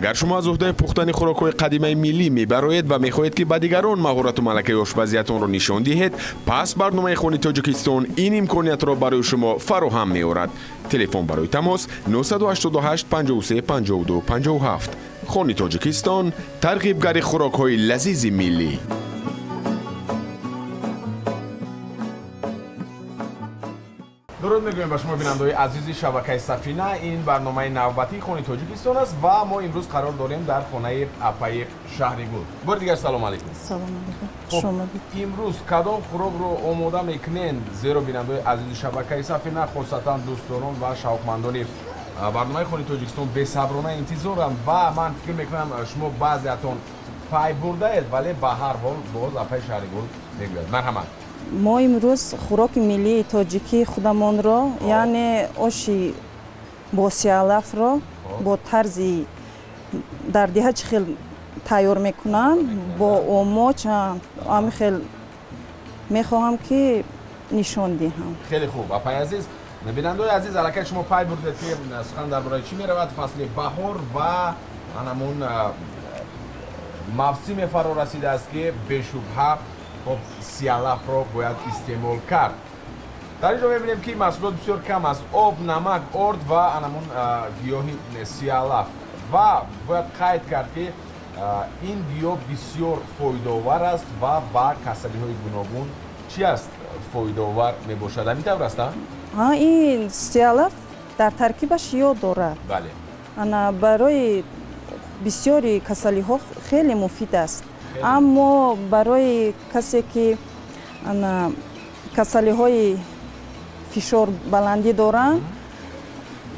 Агар шумо аз уҳдаи пухтани хӯрокҳои қадимаи миллӣ мебароед ва мехоҳед, ки ба дигарон маҳорату малакаи ошпазиятонро нишон диҳед, пас барномаи Хони Тоҷикистон ин имкониятро барои шумо фароҳам меорад. Телефон барои тамос 988 53 52 57. Хони Тоҷикистон, тарғибгари хӯрокҳои лазизи миллӣ. Дуруд мегӯем ба шумо, бинандаҳои азизи шабакаи Сафина. Ин барномаи навбатии Хони Тоҷикистон аст ва мо имрӯз қарор дорем дар хонаи апаи Шаҳригул. Бори дигар салом алейкум. Салом алейкум. Хуш омадед. Имрӯз кадом хӯрокро омода мекунед? Зеро бинандаҳои азизи шабакаи Сафина, хосатан дӯстдорон ва шавқмандони барномаи Хони Тоҷикистон бесаброна интизоранд ва ман фикр мекунам, шумо баъзеатон пай бурдаед, вале ба ҳар ҳол боз апаи Шаҳригул мегӯяд. Марҳамат. Мо имрӯз хӯроки миллии тоҷикии худамонро, яъне оши бо сиялафро бо тарзи дар деҳа чӣ хел тайёр мекунанд, бо омоч, ҳамин хел мехоҳам, ки нишон диҳам. Хеле хуб, апаи азиз. Бинандаои азиз, аллакай шумо пай бурдед, ки сухан дар бораи чӣ меравад. Фасли баҳор ва анамун мавсиме фаро расидааст, ки бешубҳа, хоб, сиялафро бояд истеъмол кард. Дар ин ҷо мебинем, ки маҳсулот бисёр кам аст: об, намак, орд ва анамун гиёҳи сиялаф. Ва бояд қайд кард, ки ин гиёҳ бисёр фоидаовар аст ва ба касалиҳои гуногун чӣ аст, фоидаовар мебошад. Ҳамин тавр аст? Ин сиялаф дар таркибаш йод дорад. Ана барои бисёри касалиҳо хеле муфид аст, аммо барои касе ки ана касалиҳои фишор баландӣ доранд,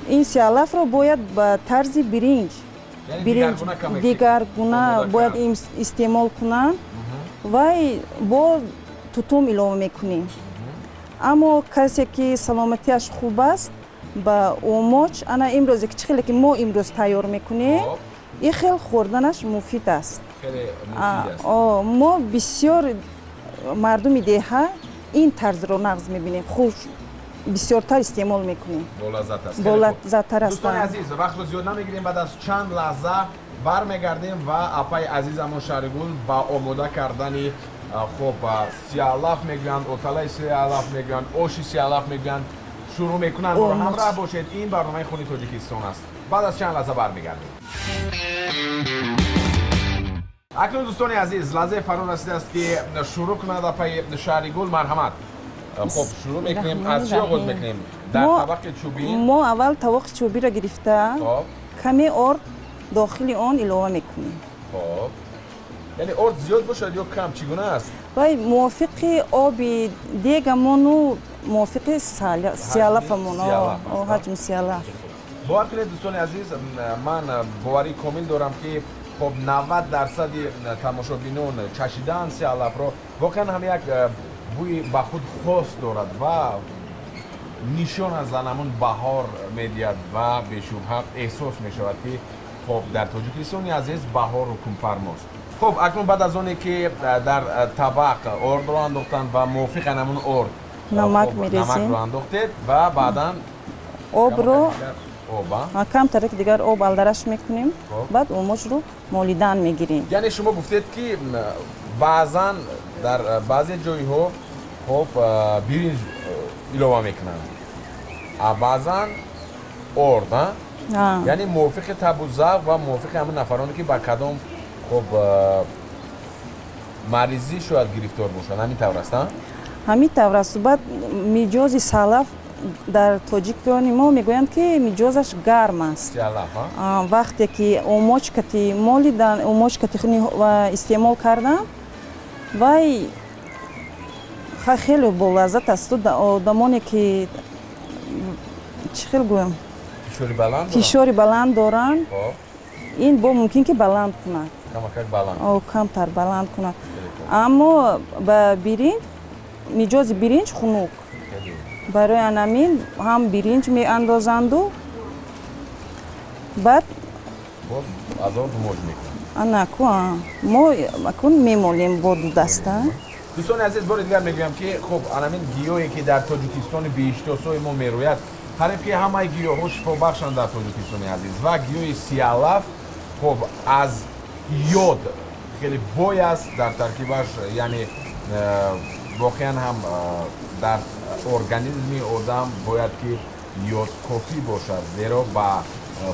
ин сиялафро бояд ба тарзи биринҷ, дигаргуна бояд истеъмол кунанд. Вай бо тутум илова мекунем, аммо касе ки саломатиаш хуб аст, ба омоч, ана имрӯзе ки чӣ хеле ки мо имрӯз тайёр мекунем, ин хел хӯрданаш муфид аст. Мо бисёр мардуми деҳа ин тарзро нағз мебинем, хуш бисёртар истеъмол мекунем. Болаззаттар аст. Дӯстони азиз, вақтро зиёд намегирем. Баъд аз чанд лаҳза бармегардем ва апаи азизамон Шаҳригул ба омода кардани, хоб, сиялаф мегӯянд, оталаи сиялаф мегӯянд, оши сиялаф мегӯянд, шурӯъ мекунанд. Моро ҳамроҳ бошед, ин барномаи Хони Тоҷикистон аст. Баъд аз чанд лаҳза бармегардем. Акнун, дӯстони азиз, лаҳзаи фаро расидааст, ки шурӯъ кунад апаи Шаҳригул. Марҳамат. Хоб, шурӯъ мекунем. Аз чӣ оғоз мекунем? Дар табақи чӯбӣ. Мо аввал тавоқи чӯбиро гирифта, каме орд дохили он илова мекунем. Хоб, яъне орд зиёд бошад ё кам, чӣ гуна аст? Вай мувофиқи оби дегамону мувофиқи сиялафамон, ҳаҷми сиялаф. Бовар кунед, дӯстони азиз, ман боварии комил дорам, ки, хоб, 90 дарсади тамошобинон чашидаанд сиялафро. Воқеан ҳам як бӯи ба худ хос дорад ва нишон аз анамун баҳор медиҳад ва бешубҳа эҳсос мешавад, ки, хоб, дар Тоҷикистони азиз баҳор ҳукмфармост. Хоб, акнун баъд аз оне ки дар табақ ордро андохтанд ва мувофиқ анамун орд намак мерезем. Намакро андохтед ва баъдан обро камтараки дигар об алдараш мекунем, баъд омочро молидан мегирем. Яъне шумо гуфтед, ки баъзан дар баъзе ҷойҳо, хоб, биринҷ илова мекунанд, а баъзан орд, яъне мувофиқи табу завқ ва мувофиқи ҳамин нафароне, ки ба кадом, хоб, маризӣ шояд гирифтор бошанд. Ҳамин тавр аст? Ҳамин тавр аст. Баъд миҷози салаф дар тоҷикони мо мегӯянд, ки миҷозаш гарм аст. Вақте ки омочкати молидан, омочкати истеъмол кардан, вай хеле болаззат аст. Одамоне ки, чӣ хел гӯям, фишори баланд доранд, ин бо мумкин ки баланд кунад, камтар баланд кунад. Аммо ба биринҷ, миҷози биринҷ хунук, барои анамин ҳам биринҷ меандозанду баъд анаку мо акун мемолем бо ду даста. Дӯстони азиз, бори дигар мегӯям, ки, хуб, анамин гиёҳе ки дар Тоҷикистони биҳиштосои мо мерӯяд, қариб ки ҳамаи гиёҳҳо шифобахшанд дар Тоҷикистони азиз ва гиёҳи сиялаф Хуб, аз йод хеле бой аст дар таркибаш, яъне воқеан ҳам дар организми одам бояд ки йод кофӣ бошад, зеро ба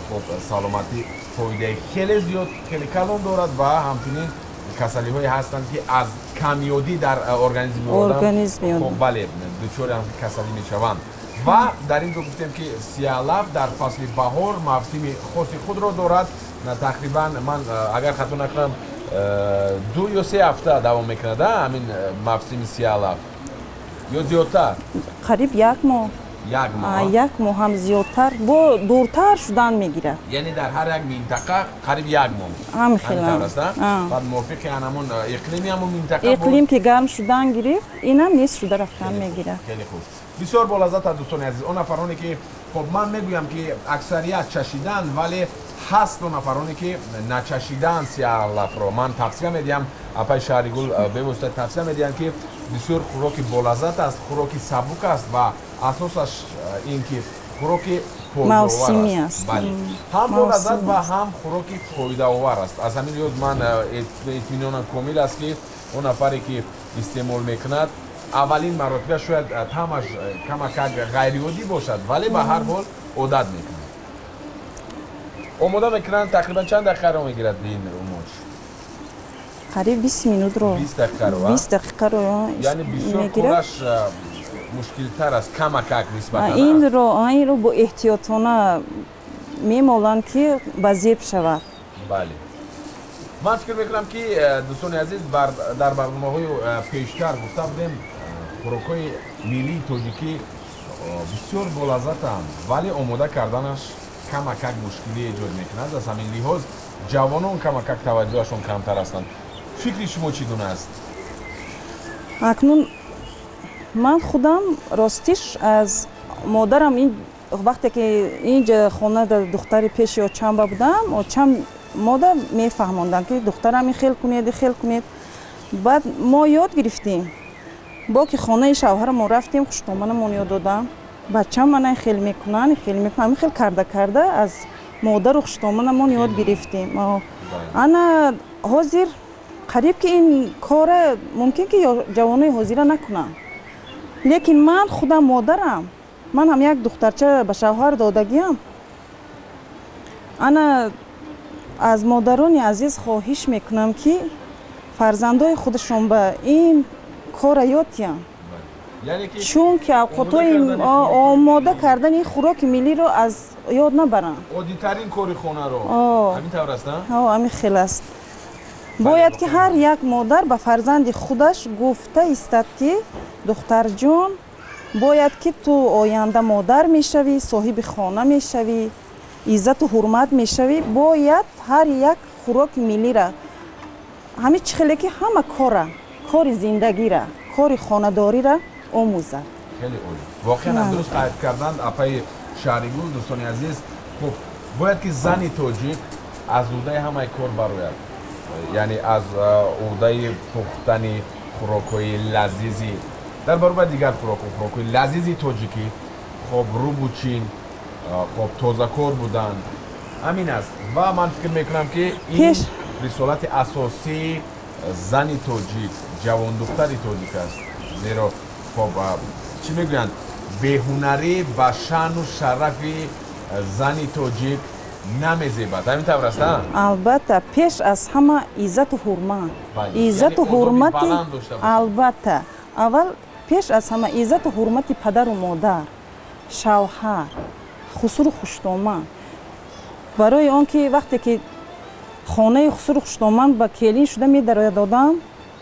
хуб саломатӣ фоидаи хеле зиёд, хеле калон дорад ва ҳамчунин касалиҳое ҳастанд, ки аз камёдӣ дар организми одам, хуб, бале, дучори ҳам касалӣ мешаванд. Ва дар ин ҷо гуфтем, ки сиҳалаф дар фасли баҳор мавсими хоси худро дорад. Тақрибан, ман агар хато накунам, 2 ё 3 ҳафта давом мекунад ҳамин мавсими сиҳалаф ё зиёдтар? Қариб як моҳ. Як моҳ? Як моҳ ҳам зиёдтар, бо дуртар шудан мегирад. Яъне дар ҳар як минтақа қариб як моҳ? Ҳамин хел. Баъд мувофиқи ҳамон иқлими ҳамон минтақа. Иқлим ки гарм шудан гирифт, инам нест шуда рафтан мегирад. Хеле хуб, бисёр болаззат аст. Дӯстони азиз, он нафароне ки, хуб, ман мегӯям, ки аксарият чашиданд, вале ҳаст он нафароне, ки начашидаанд сиҳалафро. Ман тавсия медиҳам, апаи Шаҳригул бевосита тавсия медиҳам, ки бисёр хӯроки болаззат аст, хӯроки сабук аст ва асосаш ин ки хӯроки мавсимӣ аст. Бале, ҳам болаззат ва ҳам хӯроки фоидаовар аст. Аз ҳамин лиҳоз ман итминонам комил аст, ки он нафаре ки истеъмол мекунад, аввалин маротиба шояд таъмаш камакак ғайриоддӣ бошад, вале ба ҳар ҳол одат мекунад. Омода мекунанд, тақрибан чанд дақиқаро мегирад ин умоч? Қариб 20 минутро. 20 дақиқаро? 20 дақиқаро. Яъне бисёр кораш мушкилтар аст камакак нисбатан. Инро бо эҳтиётона мемоланд, ки ба зеб шавад. Бале, ман фикр мекунам, ки дӯстони азиз, дар барномаҳои пештар гуфта будем, хӯрокҳои миллии тоҷикӣ бисёр болаззатанд, вале омода карданаш камакак мушкилӣ эҷод мекунад. Аз ҳамин лиҳоз ҷавонон камакак таваҷҷӯҳашон камтар ҳастанд. Фикри шумо чӣ гуна аст? Акнун ман худам, ростиш, аз модарам ин вақте ки инҷа хонада духтари пеши очамба будам, очам мода мефаҳмонданд, ки духтарам, ин хел кунед, ин хел кунед. Баъд мо ёд гирифтем. Бо ки хонаи шавҳарамон рафтем, хуштоманамон ёд додам: бачам, мана хел мекунанд, хел мекунанд. Ҳамин хел карда карда аз модару хуштоманамон ёд гирифтем. Ана ҳозир қариб ки ин кора мумкин ки ҷавонои ҳозира накунанд, лекин ман худам модарам, ман ҳам як духтарча ба шавҳар додагиам. Ана аз модарони азиз хоҳиш мекунам, ки фарзандои худашон ба ин кора ёд диҳанд, чунки авқотҳои омода кардани хӯроки миллиро аз ёд набаранд. Оддитарин кори хонаро, ҳамин тавр аст? Ҳамин хел аст. Бояд ки ҳар як модар ба фарзанди худаш гуфта истад, ки духтарҷон, бояд ки ту оянда модар мешавӣ, соҳиби хона мешавӣ, иззату ҳурмат мешавӣ, бояд ҳар як хӯроки миллира, ҳамин чӣ хеле ки ҳама кора, кори зиндагира, кори хонадорира омӯзад. Хеле олӣ, воқеан ҳам дуруст қайд карданд апаи Шаҳригул. Дӯстони азиз, хуб, бояд ки зани тоҷик аз ӯҳдаи ҳамаи кор барояд, яъне аз ӯҳдаи пухтани хӯрокҳои лазизи, дар баробари дигар хӯрокҳо, хӯрокҳои лазизи тоҷикӣ, хоб, рӯбучин, хоб, тозакор будан, ҳамин аст. Ва ман фикр мекунам, ки ин рисолати асосии зани тоҷик, ҷавондухтари тоҷик аст, зеро, хоб, чӣ мегӯянд, беҳунарӣ ба шаъну шарафи зани тоҷик намезебад. Ҳамин тавр аст? Албатта, пеш аз ҳама иззату ҳурмат, иззату ҳурмати, албатта, аввал, пеш аз ҳама иззату ҳурмати падару модар, шавҳар, хусуру хуштоман. Барои он ки вақте ки хонаи хусуру хуштоман ба келин шуда медарояд одам,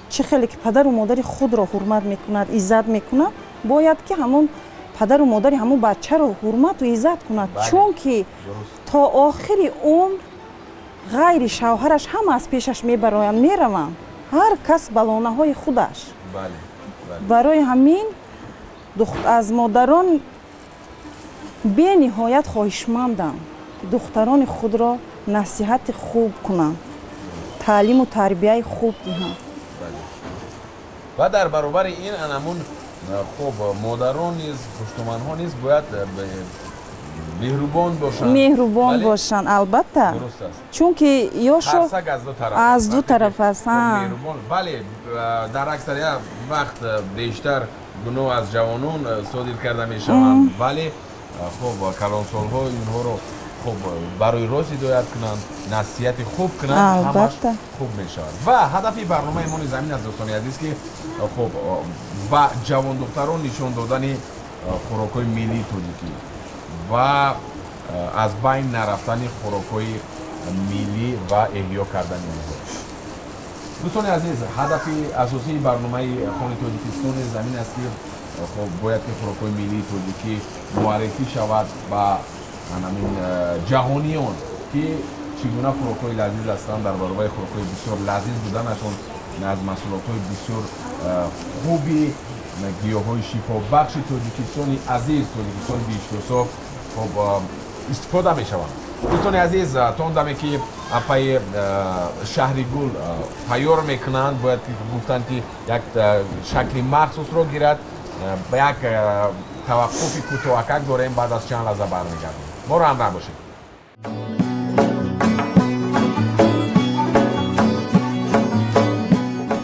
чӣ хеле ки падару модари худро ҳурмат мекунад, иззат мекунад, бояд ки ҳамон падару модари ҳамон бачаро ҳурмату иззат кунад, чунки то охири умр ғайри шавҳараш ҳама аз пешаш мебароянд, мераванд, ҳар кас ба лонаҳои худаш. Барои ҳамин аз модарон бениҳоят хоҳишмандам, духтарони худро насиҳати хуб кунанд, таълиму тарбияи хуб диҳанд. Ва дар баробари ин анамун, хуб, модарон низ, хуштуманҳо низ бояд Меҳрубон бошанд. Меҳрубон бошанд, албатта. Дуруст аст. Чунки ёшо Қарсак аз ду тараф. Аз ду тараф аст. Меҳрубон. Бале, дар аксарият вақт бештар гуноҳ аз ҷавонон содир карда мешаванд, вале хуб калонсолҳо инҳоро хуб барои рост ҳидоят кунанд, насиҳати хуб кунанд, ҳамаш хуб мешавад. Ва ҳадафи барномаи мо низ ҳамин аст, дӯстони азиз, ки хуб ба ҷавондухтарон нишон додани хӯрокҳои миллии тоҷикӣ ва аз байн нарафтани хӯрокҳои миллӣ ва эҳё кардани онҳо. Дӯстони азиз, ҳадафи асосии барномаи Хони Тоҷикистон низ ҳамин аст, ки хуб бояд ки хӯрокҳои миллии тоҷикӣ муаррифӣ шавад ба ҳамин ҷаҳониён, ки чӣ гуна хӯрокҳои лазиз ҳастанд. Дар баробари хӯрокҳои бисёр лазиз буданашон аз маҳсулотҳои бисёр хуби гиёҳҳои шифобахши Тоҷикистони азиз, Тоҷикистони биҳиштосо хуб истифода мешаванд. Дӯстони азиз, то он даме ки апаи Шаҳригул тайёр мекунанд, бояд гуфтанд, ки як шакли махсусро гирад. Ба як таваққуфи кӯтоҳакак дорем, баъд аз чанд лаҳза бармегардем. Моро ҳамроҳ бошед.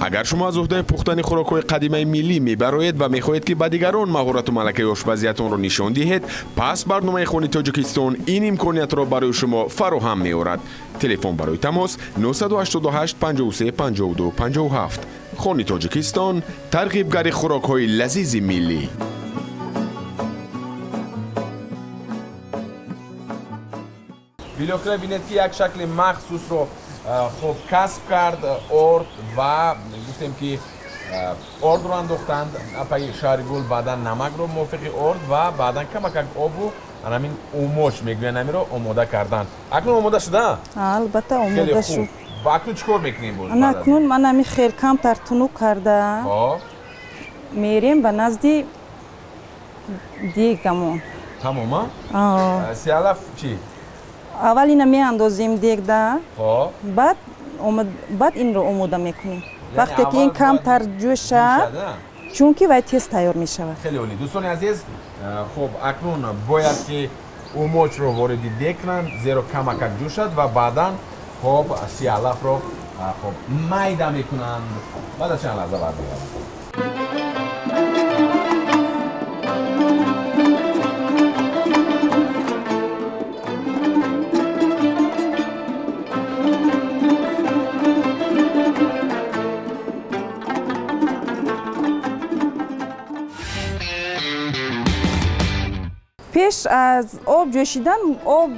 Агар шумо аз уҳдаи пухтани хӯрокҳои қадимаи миллӣ мебароед ва мехоҳед, ки ба дигарон маҳорату малакаи ошпазиятонро нишон диҳед, пас барномаи Хони Тоҷикистон ин имкониятро барои шумо фароҳам меорад. Телефон барои тамос 988 53 52 57. Хони Тоҷикистон, тарғибгари хӯрокҳои лазизи миллӣ. Билохира бинед, ки як шакли махсусро хуб касб кард орд, ва гуфтем, ки ордро андохтанд апаи Шаҳригул, баъдан намакро мувофиқи орд ва баъдан камакак обу ҳамин умоч мегӯянд, ҳаминро омода карданд. Акнун омода шуда? Албатта, омода шуд. Ва акнун чӣ кор мекунем боз? Акнун ман ҳамин хел камтар тунук карда мерем ба назди дегамон. Тамома? Сиалаф чӣ? Аввал ина меандозем дегда, баъд инро омода мекунем. Вақте ки ин камтар ҷӯшад, чунки вай тез тайёр мешавад. Хеле олӣ, дӯстони азиз. Хуб, акнун бояд ки умочро вориди дег кунанд, зеро камакак ҷӯшад, ва баъдан хоб сиалафро хоб майда мекунанд. Баъд аз чанд лаҳза бармегардем. Пеш аз об ҷӯшидан, об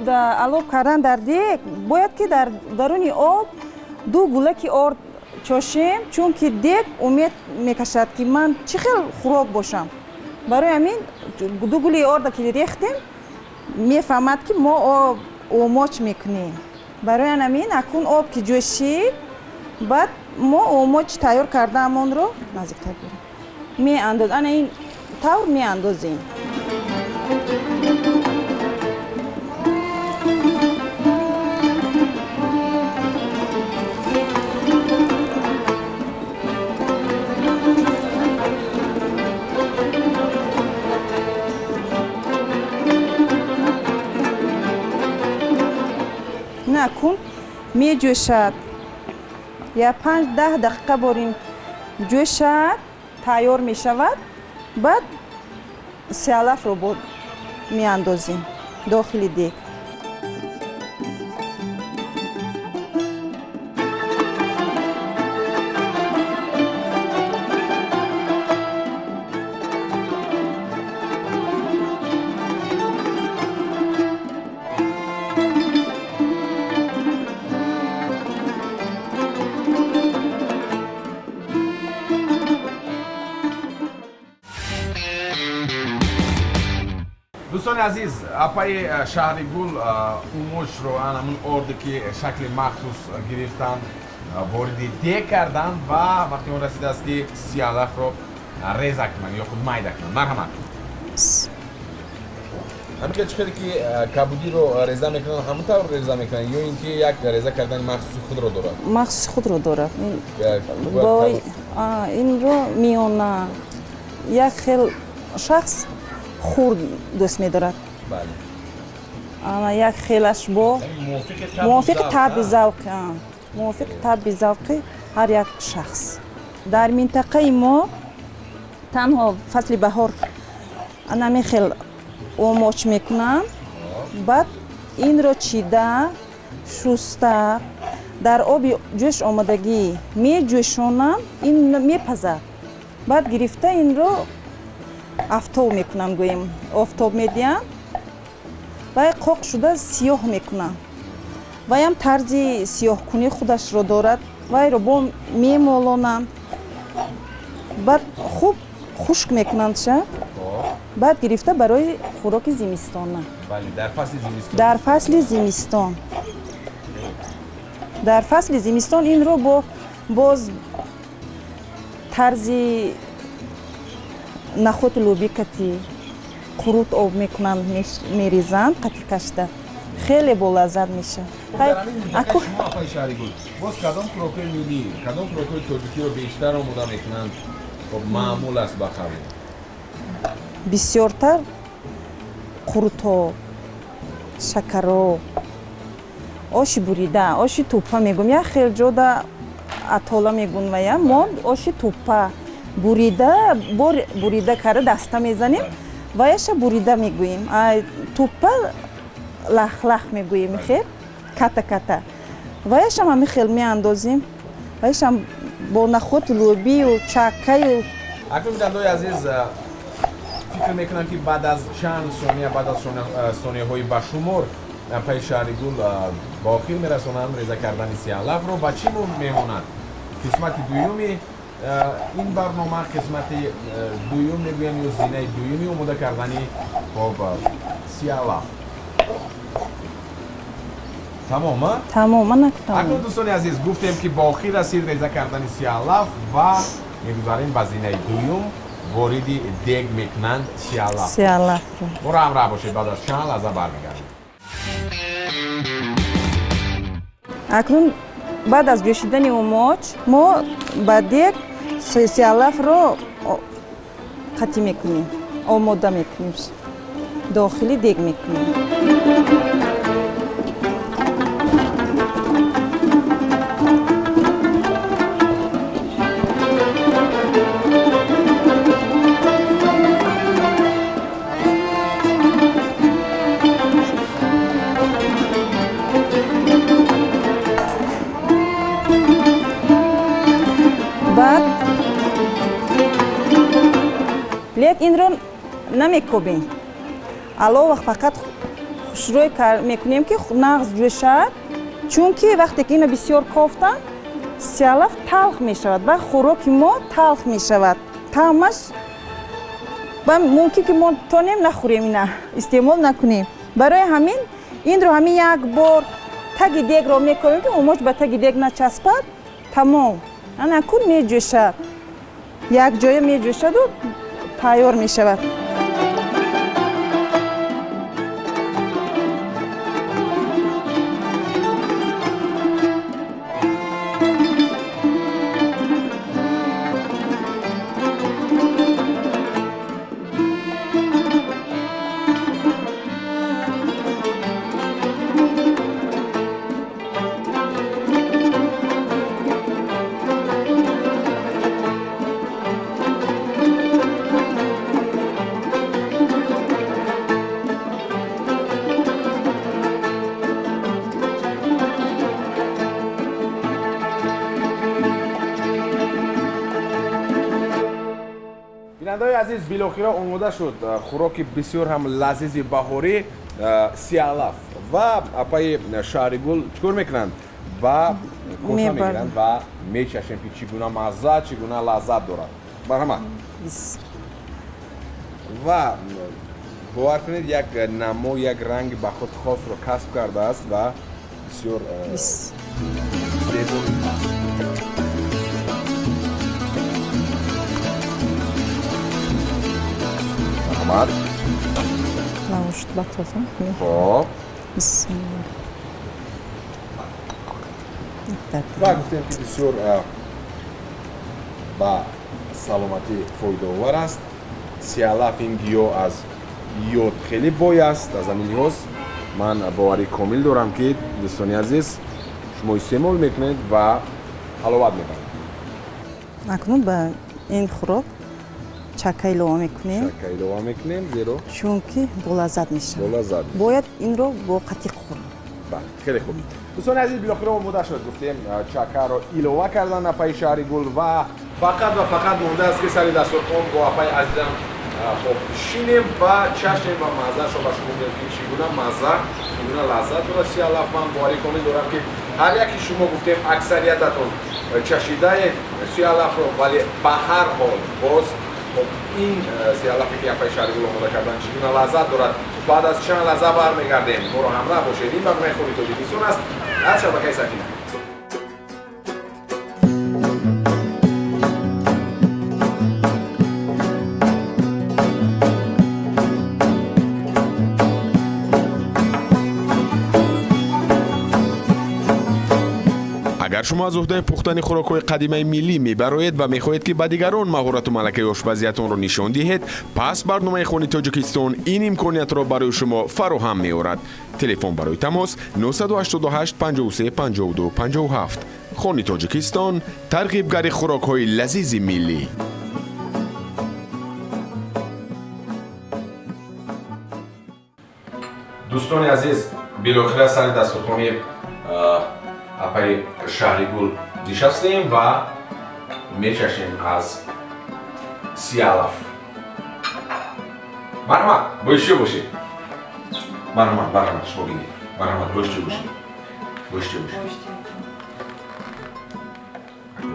алоб кардан дар дег, бояд ки дар даруни об ду гулаки орд чошем, чунки дег умед мекашад, ки ман чӣ хел хӯрок бошам. Барои ҳамин ду гули орда ки рехтем, мефаҳмад, ки мо об омоч мекунем. Барои ҳамин акнун об ки ҷӯшид, баъд мо омоч тайёр кардаамонро наздиктар бирем, меандоз, ана ин тавр меандозем. Акун меҷӯшад, я 5-10 дақиқа борин ҷӯшад, тайёр мешавад. Баъд сиалафро меандозем дохили дег. Дӯстони азиз, апаи Шаҳригул умочро, ҳамун орде ки шакли махсус гирифтанд, вориди дег карданд, ва вақти он расидааст, ки сиалафро реза кунанд ё худ майда кунанд. Марҳамат. Ҳамин чӣ хеле ки кабудиро реза мекунанд, ҳамон тавр реза мекунанд, ё ин ки як реза кардани махсуси худро дорад? Махсуси худро дорад. Инро миёна як хел шахс хурд дӯст медорад. Ана як хелаш бо мувофиқи табъи завқ, мувофиқи табъи завқи ҳар як шахс. Дар минтақаи мо танҳо фасли баҳор ана хел омоч мекунам. Баъд инро чида, шуста, дар оби ҷӯш омодагӣ меҷӯшонам, ин мепазад. Баъд гирифта инро афтоб мекунам, гӯем офтоб медиҳам, вай қоқ шуда сиёҳ мекунам. Ваям тарзи сиёҳкунӣ худашро дорад. Вайро бо мемолонам, баъд хуб хушк мекунандша, баъд гирифта барои хӯроки зимистона. Дар фасли зимистон. Дар фасли зимистон инро бо боз тарзи нахоти лӯби кати қурут об мекунанд, мерезанд, қатӣ кашта хеле болаззат мешавад. Боз кадом хӯрокҳои миллӣ, кадом хӯрокҳои тоҷикиро бештар омода мекунанд? Маъмул аст ба қавл. Бисёртар қурутоб, шакароб, оши бурида, оши туппа мегӯм. Як хел ҷода атола мегӯн, вая мо оши туппа бурида, бор бурида карда даста мезанем, ваяша бурида мегӯем. Туппа лахлах мегӯем, хел ката ката. Ваяшам ҳами хел меандозем, ваяшам бо нахоти лӯбию чаккаю. Акнун, бинандаои азиз, фикр мекунам, ки баъд аз чанд сония, баъд аз сонияҳои башумор апаи Шаҳригул ба охир мерасонанд реза кардани сиҳалафро. Ба чӣ мемонад? Қисмати дуюми ин барнома, қисмати дуюм мегӯям ё зинаи дуюми омода кардани хоб сиҳалаф. Тамом? Тамом. Акнун, дӯстони азиз, гуфтем, ки ба охир расид реза кардани сиҳалаф ва мегузарем ба зинаи дуюм, вориди дег мекунанд сиҳалаф. Сиҳалафро. Моро ҳамроҳ бошед, баъд аз чанд лаҳза бармегардем. Акнун баъд аз ҷӯшидани умоч мо ба дег сиҳалафро қатӣ мекунем, омода мекунем, дохили дег мекунем. Баъд лек инро намекобем, алова фақат хушрӯй мекунем, ки нағз ҷӯшад, чунки вақте ки ино бисёр кофтам, сиалаф талх мешавад ва хӯроки мо талх мешавад, таъмаш ва мумкин ки мо тонем нахӯрем, ина истеъмол накунем. Барои ҳамин инро ҳамин як бор таги дегро мекобем, ки умоч ба таги дег начаспад. Тамом, ана кун меҷӯшад, якҷоя меҷӯшаду тайёр мешавад. Бинандаои азиз, билохира омода шуд хӯроки бисёр ҳам лазизи баҳорӣ, сиалаф. Ва апаи Шаҳригул чӣ кор мекунанд? Ба коса мегиранд ва мечашем, ки чӣ гуна мазза, чӣ гуна лаззат дорад. Марҳамат. Ва бовар кунед, як намо, як ранги ба худ хосро касб кардааст ва бисёр зебо аст. Марҳамат. Хоб. Ва гуфтем, ки бисёр ба саломатӣ фоидаовар аст сиалаф. Ин гиёҳ аз йод хеле бой аст, аз ҳамин лиҳоз Ман боварии комил дорам, ки дӯстони азиз, шумо истеъмол мекунед ва ҳаловат мебаред. Акнун ба ин хӯрок чака илова мекунем. Чака илова мекунем, зеро чунки болаззат мешавад. Болаззат. Бояд инро бо қатиқ хӯрд. Бале, хеле хуб. Дӯстони азиз, билохира омода шуд. Гуфтем, чакаро илова кардан апаи Шаҳригул ва фақат ва фақат мондааст, ки сари дастурхон бо апаи азизам хоб шинем ва чашем ва маззаашро ба шумо гӯем, ки чӣ гуна мазза, чӣ гуна лаззат дорад сиалаф. Ман боварӣ комил дорам, ки ҳар яки шумо, гуфтем, аксариятатон чашидаед сиалафро, вале ба ҳар ҳол боз хоб ин сиалафе, ки апаи Шаҳригул омода кардан, чӣ гуна лаззат дорад. Баъд аз чанд лаҳза бармегардем, моро ҳамроҳ бошед. Ин барномаи Хони Тоҷикистон аст аз шабакаи Сафина. Агар шумо аз уҳдаи пухтани хӯрокҳои қадимаи миллӣ мебароед ва мехоҳед, ки ба дигарон маҳорату малакаи ошпазиятонро нишон диҳед, пас барномаи Хони Тоҷикистон ин имкониятро барои шумо фароҳам меорад. Телефон барои тамос 988 53 52 57. Хони Тоҷикистон, тарғибгари хӯрокҳои лазизи миллӣ. Дӯстони азиз, билохира сари дастурхони апаи Шаҳригул нишастем ва мечашем аз сиалаф. Марҳамат, боишчӣ бошед. Марҳамат, марҳамат, шумо бинед. Марҳамат, боишчӣ бошед, боишчӣ бошед.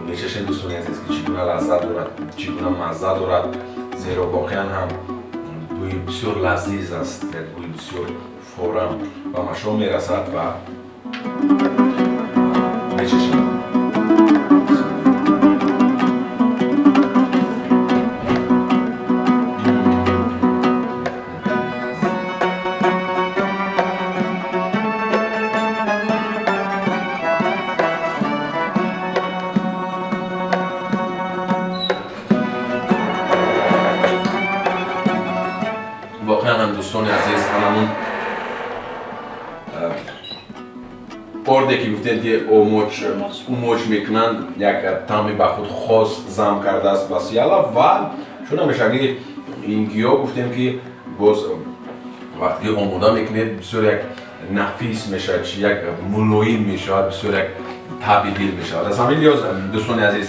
Мечашем, дӯстони азиз, ки чӣ гуна лаззат дорад, чӣ гуна мазза дорад, зеро воқеан ҳам бӯи бисёр лазиз аст, як бӯи бисёр форам ба машом мерасад ва мечашем. Воқеан ҳам, дӯстони азиз, ҳамамун орде, ки гуфтед, ки омоч мекунанд, як таъми ба худ хос зам кардааст ба сиалаф. Ва чун ҳамешагӣ ин гиёҳ, гуфтем, ки боз вақте ки омода мекунед, бисёр як нафис мешавад, як мулоим мешавад, бисёр як таби дил мешавад. Аз ҳамин лиҳоз, дӯстони азиз,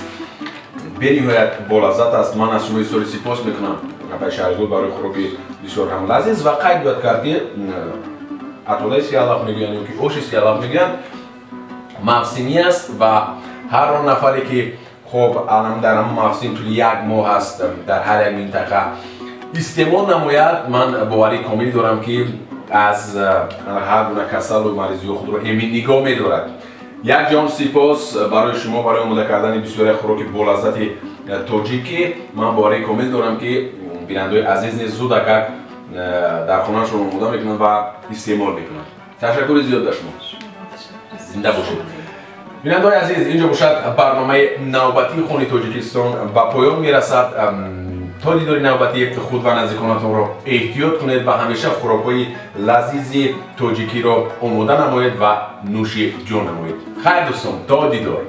бениҳоят болаззат аст. Ман аз шумо изҳори сипос мекунам, апаи Шаҳригул, барои хӯроки бисёр ҳам лазиз. Ва қайд бояд кард, ки атолаи сиалаф мегӯянд ё ки оши сиалаф мегӯянд, мавсимӣ аст ва ҳар он нафаре, ки хоб дар ҳамон мавсим, тӯли як моҳ аст, дар ҳар як минтақа истеъмол намояд, ман боварии комил дорам, ки аз ҳар гуна касалу маризиҳо худро эмин нигоҳ медорад. Як ҷон сипос барои шумо барои омода кардани бисёре хӯроки болаззати тоҷикӣ. Ман боварии комил дорам, ки бинандаои азиз низ зудакак дар хонаашон омода мекунанд ва истеъмол мекунанд. Ташаккури зиёд ба шумо, зинда бошед. Бинандаои азиз, инҷо бошад барномаи навбатии Хони Тоҷикистон ба поён мерасад. То дидори навбатӣ худ ва наздиконатонро эҳтиёт кунед ва ҳамеша хӯрокҳои лазизи тоҷикиро омода намоед ва нӯши ҷон намоед. Хайр, дӯстон, то дидор.